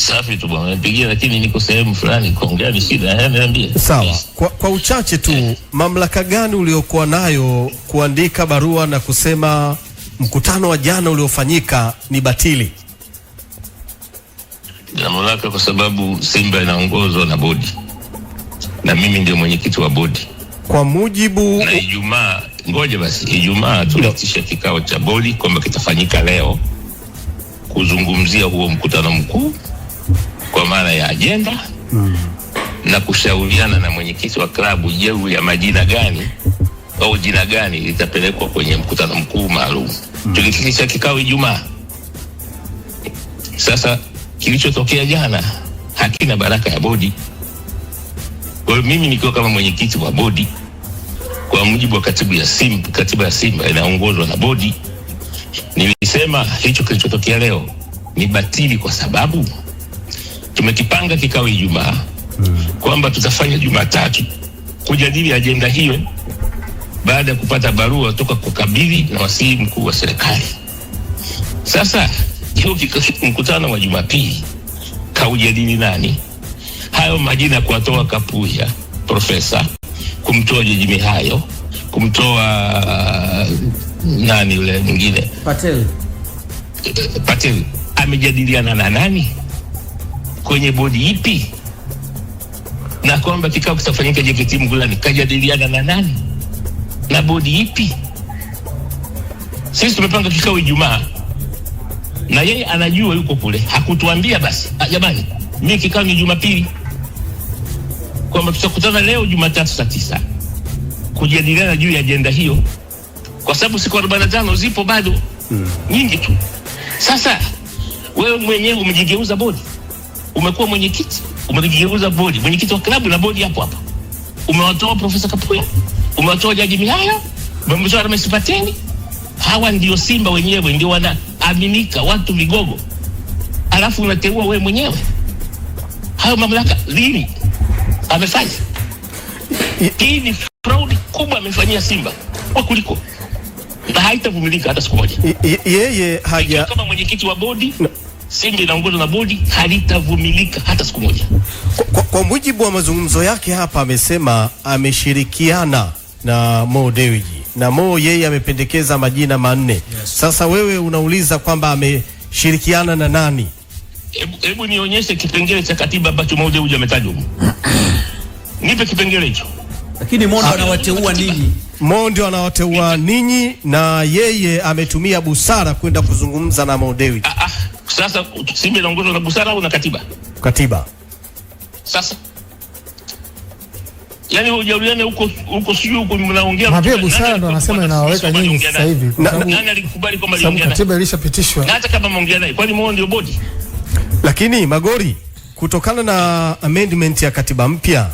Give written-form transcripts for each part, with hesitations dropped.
Safi tu bwana, nipigia lakini niko sehemu fulani kuongea ni shida. Niambie. Sawa. Kwa uchache tu, mamlaka gani uliokuwa nayo kuandika barua na kusema mkutano wa jana uliofanyika ni batili? Na mamlaka kwa sababu Simba inaongozwa na bodi na mimi ndio mwenyekiti wa bodi. Kwa mujibu Na Ijumaa, ngoja basi, Ijumaa tuliitisha kikao cha bodi kwamba kitafanyika leo kuzungumzia huo mkutano mkuu kwa maana ya ajenda na kushauriana na mwenyekiti wa klabu juu ya majina gani au jina gani litapelekwa kwenye mkutano mkuu maalum. Tuliitisha kikao Ijumaa. Sasa kilichotokea jana hakina baraka ya bodi. Kwa hiyo mimi nikiwa kama mwenyekiti wa bodi, kwa mujibu wa katiba ya Simba inaongozwa na bodi, nilisema hicho kilichotokea leo ni batili kwa sababu tumekipanga kikao Ijumaa kwamba tutafanya Jumatatu kujadili ajenda hiyo baada ya kupata barua toka kwa kabili na waziri mkuu wa serikali. Sasa hiyo mkutano wa Jumapili kaujadili nani? Hayo majina kuwatoa Kapuya profesa, kumtoa Jaji Mihayo, kumtoa nani yule mwingine Patel. Patel, amejadiliana na nani kwenye bodi ipi? Na kwamba kikao kitafanyika JKT Mgulani, kajadiliana na nani na bodi ipi? Sisi tumepanga kikao Ijumaa na yeye anajua yuko kule, hakutuambia basi, jamani, mimi kikao ni Jumapili, kwamba tutakutana leo Jumatatu saa 9 kujadiliana juu ya ajenda hiyo, kwa sababu siku 45 zipo bado nyingi tu. Sasa wewe mwenyewe umejigeuza bodi, umekuwa mwenyekiti, umejigeuza bodi, mwenyekiti wa klabu na bodi hapo hapo. Umewatoa Profesa Kapuya, umewatoa Jaji Mihayo, umemtoa Ramesh Pateni. Hawa ndio Simba wenyewe, ndio wanaaminika, watu vigogo, alafu unateua wewe mwenyewe. Hayo mamlaka lini amefanya? Hii ni fraud kubwa amefanyia Simba kwa kuliko, na haitavumilika hata siku moja. Yeye haja kama mwenyekiti wa bodi no. Simba inaongozwa na bodi, halitavumilika hata siku moja. Kwa mujibu wa mazungumzo yake hapa, amesema ameshirikiana na Mo Dewji na Mo yeye amependekeza majina 4. Yes. Sasa wewe unauliza kwamba ameshirikiana na nani? Hebu nionyeshe kipengele cha katiba ambacho Mo Dewji ametajwa. Nipe kipengele hicho. Lakini Mo ndo anawateua ninyi. Mo ndio anawateua ninyi na yeye ametumia busara kwenda kuzungumza na Mo Dewji. Sasa Simba inaongozwa na busara au na katiba? Katiba. Sasa yani hujauriane huko huko, sijui huko mnaongea. Na pia busara ndo anasema inawaweka nyinyi sasa hivi. Nani alikubali kwamba aliongea? Katiba ilishapitishwa. Na hata kama ameongea naye, kwani Mo ndio bodi? Lakini Magori, kutokana na amendment ya katiba mpya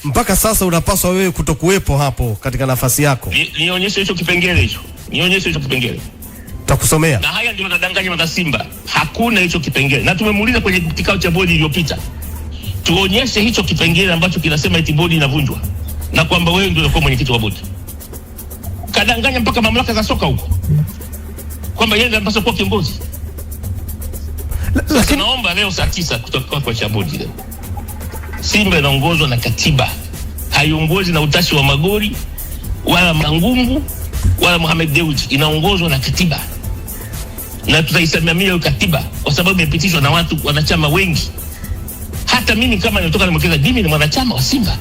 mpaka sasa unapaswa wewe kutokuwepo hapo katika nafasi yako. Nionyeshe hicho kipengele hicho. Nionyeshe hicho kipengele. Takusomea. Na haya ndio wanadanganya wana Simba. Hakuna hicho kipengele. Na tumemuuliza kwenye kikao cha bodi iliyopita. Tuonyeshe hicho kipengele ambacho kinasema eti bodi inavunjwa na kwamba wewe ndio unakuwa mwenyekiti wa bodi. Kadanganya mpaka mamlaka za soka huko kwamba yeye ndiye anapaswa kuwa kiongozi. Lakini naomba leo saa 9 kutoka kwa cha bodi leo. Simba inaongozwa na katiba, haiongozwi na utashi wa Magori wala Mangungu wala Mohamed Dewji, inaongozwa na katiba na tutaisimamia hiyo katiba kwa sababu imepitishwa na watu wanachama wengi. Hata mimi kama natoka na mwekezaji, mimi ni mwanachama wa Simba.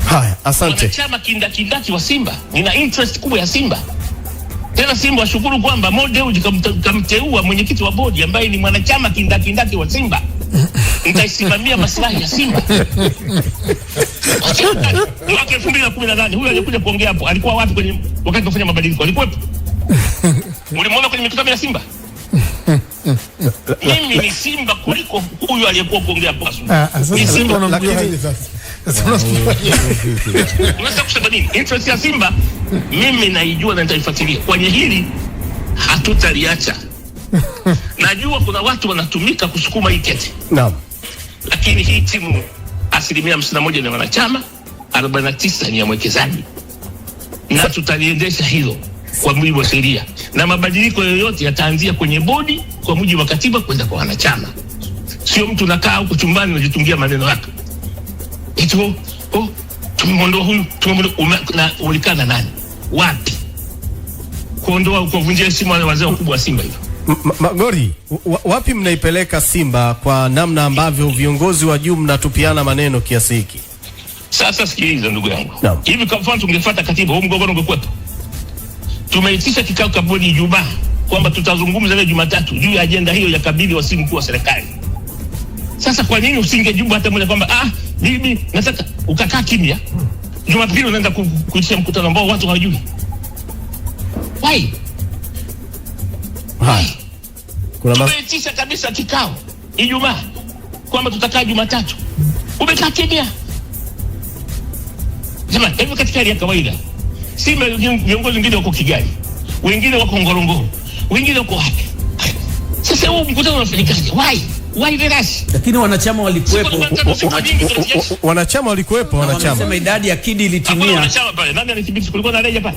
Haya, asante. Mwanachama kindakindaki wa Simba, nina interest kubwa ya Simba. Tena Simba washukuru kwamba Mo Dewji kamteua mwenyekiti wa bodi ambaye ni mwanachama kindakindaki wa Simba. Nitaisimamia maslahi ya Simba. Mwaka 2018 huyo alikuja kuongea hapo, alikuwa wapi kwenye wakati tunafanya mabadiliko? Alikuwepo? Ulimuona kwenye mikutano ya Simba? Mimi ni Simba kuliko huyu aliyekuwa kuongea hapo. Ni Simba unamjua hivi sasa. Unaweza kusema nini? Interest ya Simba mimi naijua na nitaifuatilia. Kwenye hili hatutaliacha. Najua kuna watu wanatumika kusukuma hii kete. Naam. Lakini hii timu 51% ni wanachama, 49% ni ya mwekezaji. Na tutaliendesha hilo. kwa mujibu wa sheria, na mabadiliko yoyote yataanzia kwenye bodi kwa mujibu wa katiba kwenda kwa wanachama. Sio mtu unakaa huko chumbani unajitungia maneno yako eti oh, tumemwondoa huyu, tumemwondoa. Na ulikaa na nani wapi kuondoa, kuwavunjia heshima wale wazee wakubwa wa Simba hivyo? Magori, wapi mnaipeleka Simba kwa namna ambavyo viongozi wa juu mnatupiana maneno kiasi hiki? Sasa sikiliza ndugu yangu, Naam. hivi kwa mfano tungefuata katiba, huu mgogoro ungekuwepo? Tumeitisha kikao cha bodi Ijumaa kwamba tutazungumza leo Jumatatu juu ya ajenda hiyo ya kabidhi wasimu mkuu wa serikali. Sasa kwa nini usingejibu hata moja kwamba mimi nataka, ukakaa kimya? Jumapili unaenda kuitisha mkutano ambao watu hawajui. Why? Haya. Kuna Tumeitisha kabisa kikao Ijumaa kwamba tutakaa Jumatatu, umekaa kimya. Jamani, hivi katika hali ya kawaida Simba viongozi wengine wako Kigali, wengine wako Ngorongoro, wengine wako wapi? Sasa huu mkutano unafanyikaje? Why? Why the rush? Lakini wanachama walikuwepo. Siku nyingi tunasikia- Wanachama walikuwepo, wanachama. Wanasema idadi ya kidi Hakuna ilitimia. wanachama pale. Nani alithibiti? Kulikuwa na reja pale?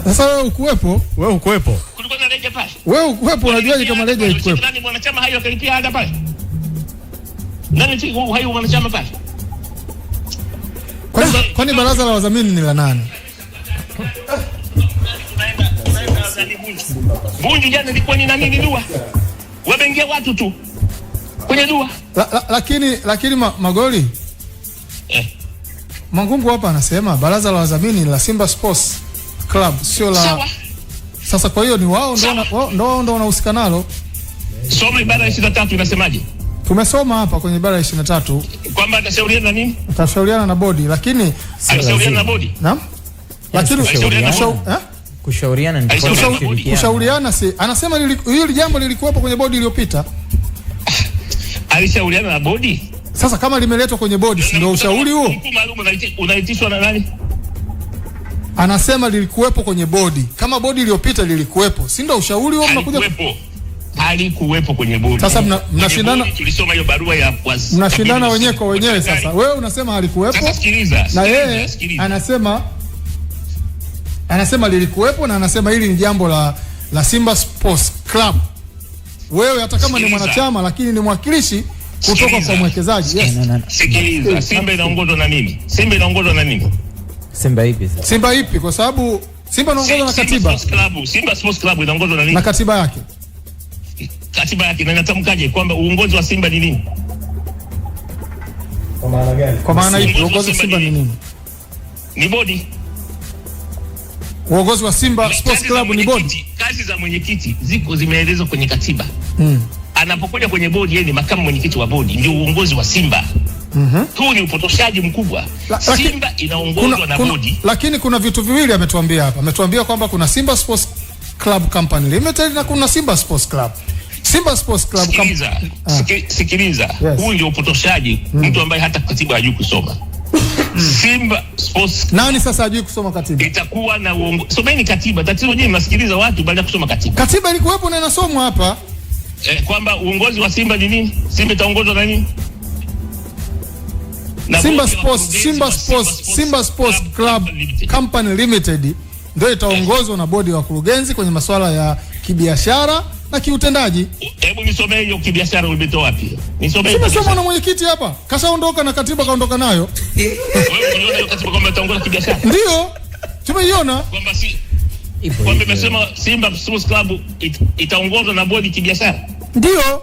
Sasa wewe ukuwepo, Wewe ukuwepo. Kulikuwa na reja pale? wewe ukuwepo, unajuaje kama reja ikuwepo? Nani mwanachama hayo akalipia ada pale? Nani hayo mwanachama pale? Kwani baraza la wadhamini ni la nani? Tunaenda nani Bunju. Bunju jana ilikuwa ni nani, ni dua. Wameingia watu tu kwenye dua. Lakini Magoli Mangungu hapa anasema baraza la wadhamini ni la Simba Sports Club, sio la. Sawa. Sasa kwa hiyo ni wao ndio ndio wanahusika nalo. Soma ibara ya 23 inasemaje? Tumesoma hapa kwenye ibara ya 23 Kwamba atashauriana na nini? atashauriana na bodi, lakini Alishauriana na bodi. naam, lakini Kushauriana. Kushauriana ni tofauti na Alishauriana. kushirikiana. kushauriana, si anasema hili jambo lilikuwepo kwenye bodi iliyopita. Alishauriana na bodi. Sasa kama limeletwa kwenye bodi, si ndio ushauri huo? Mkuu maalum unaitishwa na nani? Anasema lilikuwepo kwenye bodi, kama bodi iliyopita lilikuwepo, si ndio ushauri huo? Mnakuja Alikuwepo kwenye bodi. Sasa Kwenye bodi tulisoma hiyo barua ya mnashindana wenyewe kwa wenyewe. Sasa wewe unasema alikuwepo, Sasa sikiliza, na yeye anasema lilikuwepo, na anasema hili ni jambo la Simba Sports Club. Wewe hata kama ni mwanachama, lakini ni mwakilishi kutoka kwa mwekezaji. Yes. Sikiliza, Simba inaongozwa na nini? Simba inaongozwa na nini? Simba ipi sasa? Simba ipi? Kwa sababu Simba inaongozwa na katiba. Simba Sports Club inaongozwa na nini? Na katiba yake. Katiba yake inatamkaje kwamba uongozi wa Simba ni nini? Kwa maana gani? Kwa maana ipi? Uongozi wa Simba ni nini? Ni bodi. Uongozi wa Simba Sports Club ni bodi. Kazi za mwenyekiti ziko zimeelezwa kwenye katiba. Anapokuja kwenye bodi, yeye ni makamu mwenyekiti wa bodi, ndio uongozi wa Simba. Huu ni upotoshaji mkubwa. Simba inaongozwa na bodi. Lakini kuna vitu viwili ametuambia hapa. Ametuambia kwamba kuna Simba Sports Club Company Limited na kuna Simba Sports Club. Simba Sports Club Sikiliza. Yes. Huu ndio upotoshaji. Mtu ambaye hata katiba hajui kusoma. Simba Sports Nani sasa hajui kusoma katiba? Itakuwa na uongozi. Someni katiba. Tatizo nyinyi mnasikiliza watu baada ya kusoma katiba. Katiba ilikuwepo na inasomwa hapa. Kwamba uongozi wa Simba ni nini? Simba itaongozwa na nini? Na Simba Sports Club Company Limited ndio itaongozwa na bodi ya wakurugenzi kwenye masuala ya kibiashara na kiutendaji. Hebu nisomee hiyo kibiashara ulitoa wapi? Nisomee. Nimesoma na mwenyekiti hapa. Kashaondoka na katiba kaondoka nayo. Wewe uliona hiyo katiba kwamba itaongoza kibiashara? Ndio. Tumeiona. Kwamba si kwamba imesema Simba Sports Club itaongozwa na bodi kibiashara? Ndio.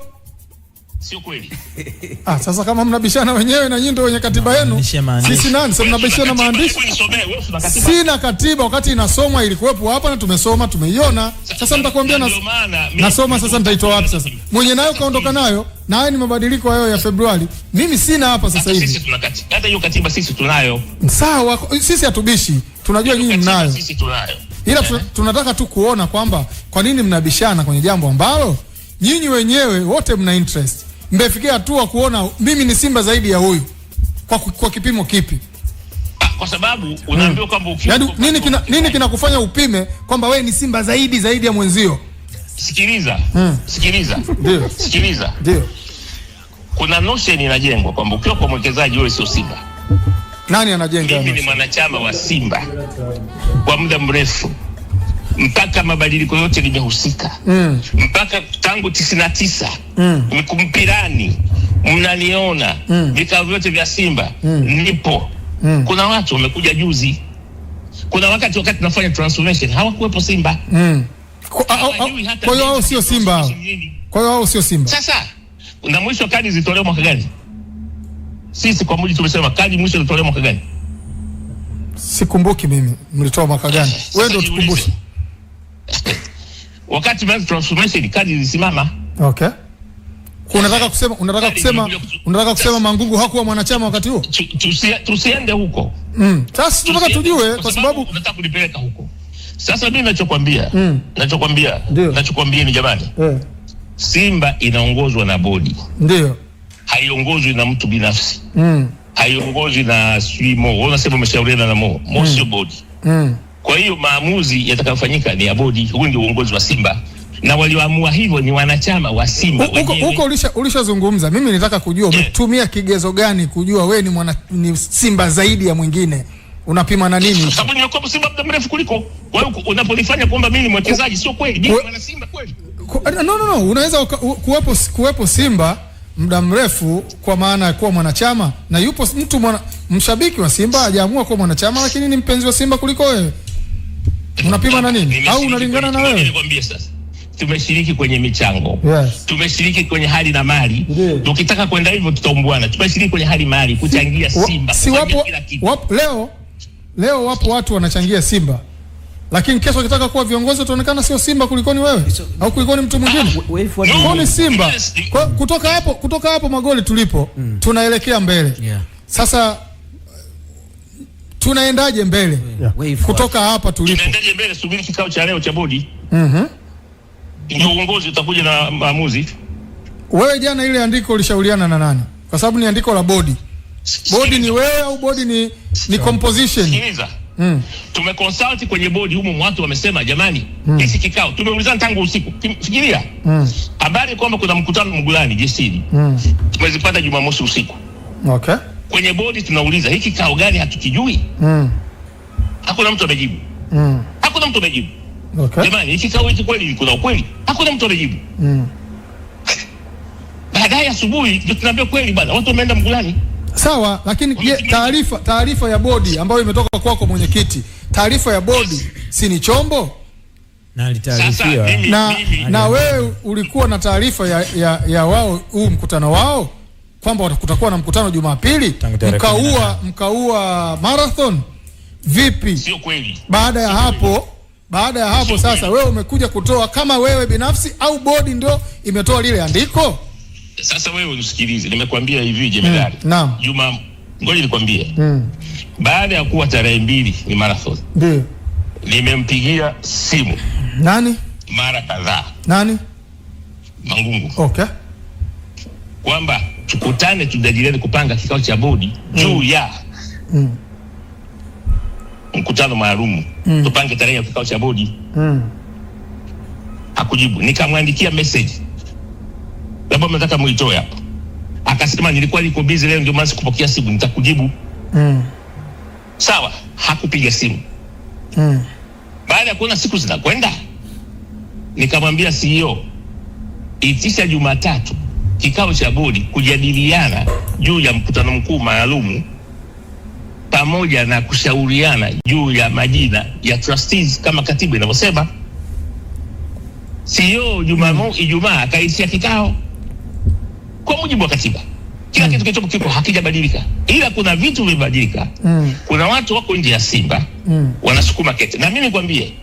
Sio kweli. Sasa kama mnabishana wenyewe na nyinyi ndio wenye katiba yenu. Sisi nani? Sasa mnabishana maandishi. Sina katiba wakati inasomwa ilikuwepo hapa na tumesoma tumeiona. Sasa nitakwambia nasoma sasa nitaitoa wapi sasa? Mwenye nayo kaondoka nayo na haya ni mabadiliko hayo ya Februari. Mimi sina hapa sasa hivi. Sisi tuna katiba. Hata hiyo katiba sisi tunayo. Sawa, sisi hatubishi. Tunajua nyinyi mnayo. Sisi tunayo. Ila tunataka tu kuona kwamba kwa nini mnabishana kwenye jambo ambalo nyinyi wenyewe wote mna interest. Mmefikia hatua kuona mimi ni Simba zaidi ya huyu. Kwa kipimo kipi? Kwa sababu unaambiwa kwamba ukiwa yaani nini kinakufanya upime kwamba wewe ni Simba zaidi ya mwenzio? Sikiliza. Sikiliza. Ndio. Sikiliza. Ndio. Kuna notion inajengwa kwamba ukiwa kwa mwekezaji wewe sio Simba. Nani anajenga? Mimi ni mwanachama wa Simba kwa muda mrefu. Mpaka mabadiliko yote limehusika. Mpaka tangu 99 mpirani mnaniona vikao vyote vya Simba nipo. Kuna watu wamekuja juzi. Kuna wakati tunafanya transformation hawakuwepo Simba. Kwa hiyo hao sio Simba. Kwa hiyo hao sio Simba. Sasa na mwisho kadi zitolewa mwaka gani? Sisi kwa mujibu tumesema kadi mwisho zitolewa mwaka gani? Sikumbuki mimi mlitoa mwaka gani. Wewe ndio tukumbushe. Wakati wa transformation kadi zilisimama. Okay. Unataka kusema Mangungu hakuwa mwanachama wakati huo? Tusiende huko. Sasa tunataka tujue kwa sababu unataka kunipeleka huko. Sasa mimi ninachokuambia, ninachokuambia ni jamani. Simba inaongozwa na bodi. Ndio. Haiongozwi na mtu binafsi. Haiongozwi na sijui Mo. Wewe unasema umeshauriana na Mo. Mo sio bodi. Kwa hiyo maamuzi yatakayofanyika ni ya bodi. Huu ndio uongozi wa Simba. Na walioamua hivyo ni wanachama wa Simba. Huko ulishazungumza. Mimi nitaka kujua umetumia kigezo gani kujua wewe ni Simba zaidi ya mwingine. Unapima na nini? Kwa sababu nimekuwa Simba muda mrefu kuliko. Kwa hiyo unapolifanya kwamba mimi ni mwekezaji sio kweli. Mimi mwana Simba kweli. No. Unaweza kuwepo Simba muda mrefu kwa maana ya kuwa mwanachama, na yupo mtu mshabiki wa Simba hajaamua kuwa mwanachama lakini ni mpenzi wa Simba kuliko wewe. Unapima na nini? Au unalingana na wewe? Nikwambie sasa. Tumeshiriki kwenye michango. Yes. Tumeshiriki kwenye hali na mali. Tukitaka kwenda hivyo tutaumbuana. Tumeshiriki kwenye hali mali kuchangia Simba. Si wapo leo wapo watu wanachangia Simba. Lakini kesho ukitaka kuwa viongozi utaonekana sio Simba kulikoni wewe au kulikoni mtu mwingine. Kulikoni Simba. Kwa kutoka hapo Magoli tulipo tunaelekea mbele. Sasa tunaendaje mbele? Kutoka hapa tulipo. Tunaendaje mbele? Subiri kikao cha leo cha bodi. Ndio uongozi utakuja na maamuzi. Wewe jana ile andiko ulishauriana na nani? Kwa sababu ni andiko la bodi. Bodi ni wewe au bodi ni composition? Sikiliza. Tumeconsult kwenye bodi humo, watu wamesema jamani, hichi kikao tumeulizana tangu usiku. Fikiria. Habari kwamba kuna mkutano Mgulani JCD. Tumezipata Jumamosi usiku. Okay. Kwenye bodi tunauliza hiki kikao gani hatukijui? Hakuna mtu amejibu. Hakuna mtu amejibu. Okay. Jamani, hiki kikao hiki kweli kuna ukweli? Hakuna mtu amejibu. Baadaye asubuhi ndio tunaambiwa kweli bwana, watu wameenda Mgulani. Sawa, lakini taarifa ya bodi ambayo imetoka kwako mwenyekiti, taarifa ya bodi si ni chombo? Na alitaarifiwa. Na wewe ulikuwa na taarifa ya wao huu mkutano wao kwamba kutakuwa na mkutano Jumapili, mkaua marathon vipi? Sio kweli. Baada ya hapo sasa wewe umekuja kutoa kama wewe binafsi au bodi ndio imetoa lile andiko? Sasa wewe unisikilize, nimekuambia hivi jemedari. Naam. Juma, ngoja nikwambie. Baada ya kuwa tarehe 2 ni marathon. Ndio. Nimempigia simu. Nani? Mara kadhaa. Nani? Mangungu. Okay. Kwamba tukutane tujadiliane kupanga kikao cha bodi juu ya mkutano maalum. Tupange tarehe ya kikao cha bodi. Hakujibu. Nikamwandikia message. Labda mnataka muitoe hapo. Akasema nilikuwa niko busy leo ndio maana sikupokea simu, nitakujibu. Sawa, hakupiga simu. Baada ya kuona siku zinakwenda, nikamwambia CEO, itisha Jumatatu kikao cha bodi kujadiliana juu ya mkutano mkuu maalum pamoja na kushauriana juu ya majina ya trustees kama katiba inavyosema. CEO Ijumaa akaitisha kikao kwa mujibu wa katiba. Kila kitu kilichopo kipo hakijabadilika. Ila kuna vitu vimebadilika. Kuna watu wako nje ya Simba wanasukuma kete. Na mimi nikwambie,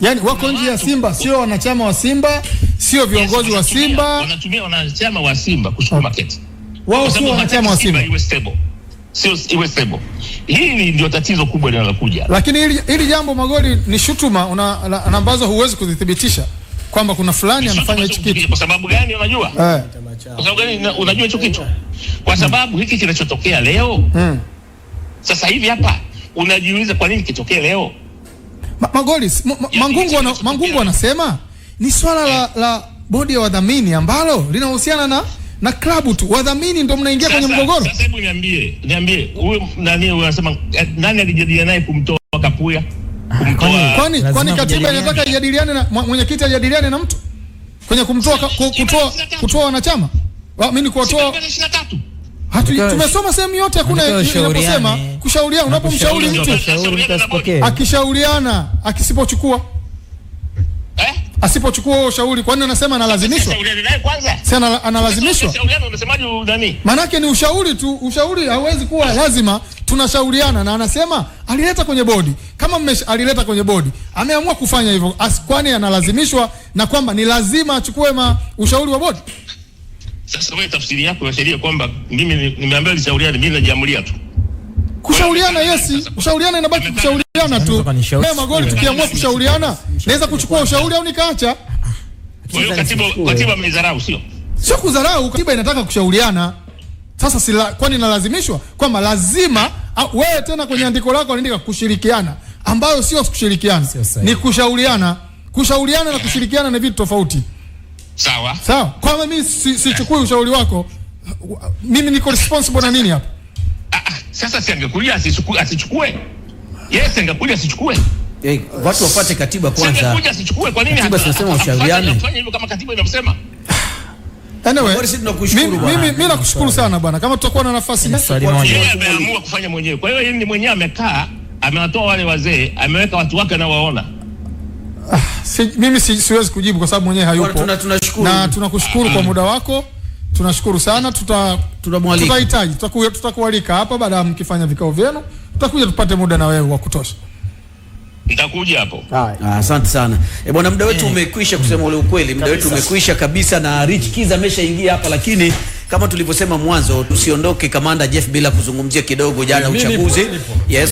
Yaani wako nje ya Simba, sio wanachama wa Simba, sio viongozi wa Simba. Wanatumia wanachama wa Simba kusukuma kete. Wao sio wanachama wa Simba. Iwe stable. Sio iwe stable. Hili ndio tatizo kubwa linalokuja. Lakini hili jambo Magoli ni shutuma na ambazo huwezi kudhibitiza kwamba kuna fulani anafanya hichi kitu. Kwa sababu gani unajua? Kwa sababu gani unajua hicho kitu? Kwa sababu hiki kinachotokea leo. Sasa hivi hapa unajiuliza kwa nini kitokee leo? Magoli, Mangungu anasema ni swala la bodi ya wadhamini ambalo linahusiana na klabu tu. Wadhamini ndio mnaingia kwenye mgogoro. Sasa hebu niambie huyu nani unasema nani alijadiliana naye kumtoa Kapuya? Kumtoa Kwani katiba inataka ijadiliane na mwenyekiti ajadiliane na mtu kwenye kumtoa kutoa wanachama? Mimi ni kuwatoa tumesoma sehemu yote, hakuna inaposema kushauriana. Unapomshauri mtu akishauriana, akisipochukua asipochukua ushauri, kwani anasema analazimishwa? Si analazimishwa? Manake ni ushauri tu, ushauri hauwezi kuwa lazima, tunashauriana. Na anasema alileta kwenye bodi, kama alileta kwenye bodi, ameamua kufanya hivyo, kwani analazimishwa na kwamba ni lazima achukue ushauri wa bodi? Sasa wewe tafsiri yako ya sheria kwamba mimi nimeambiwa nishauriane, mimi najiamulia tu. Kushauriana, yes, kushauriana inabaki kushauriana tu. Leo Magoli tukiamua kushauriana, naweza kuchukua ushauri au nikaacha. Kwa hiyo katiba imedharau, sio? Sio kudharau, katiba inataka kushauriana. Sasa kwani nalazimishwa kwamba lazima wewe tena kwenye andiko lako unaandika kushirikiana, ambayo sio kushirikiana, ni kushauriana. Kushauriana na kushirikiana ni vitu tofauti. Sawa. Sawa. Kwa mimi sichukui ushauri wako, mimi niko responsible na nini hapa? Sasa si angekulia asichukue. Yes, angekulia asichukue. Watu wapate katiba kwanza. Angekuja asichukue, kwa nini? Katiba sinasema ushauriane. Fanya hivyo kama katiba inasema. Anyway, mimi nakushukuru sana bwana. Kama tutakuwa na nafasi yeye ameamua kufanya mwenyewe. Kwa hiyo yeye ni mwenyewe amekaa, amewatoa wale wazee, ameweka watu wake na waona. Mimi siwezi kujibu kwa sababu mwenyewe hayupo. Tunashukuru. Na tunakushukuru kwa muda wako. Tunashukuru sana, tutahitaji tutakualika hapa baada ya mkifanya vikao vyenu, tutakuja tupate muda na wewe wa kutosha. Nitakuja hapo. Asante sana. Bwana, muda wetu umekwisha, kusema ule ukweli. Muda wetu umekwisha kabisa na Rich Kiza ameshaingia hapa, lakini kama tulivyosema mwanzo, tusiondoke Kamanda Jeff bila kuzungumzia kidogo jana uchaguzi. Yes.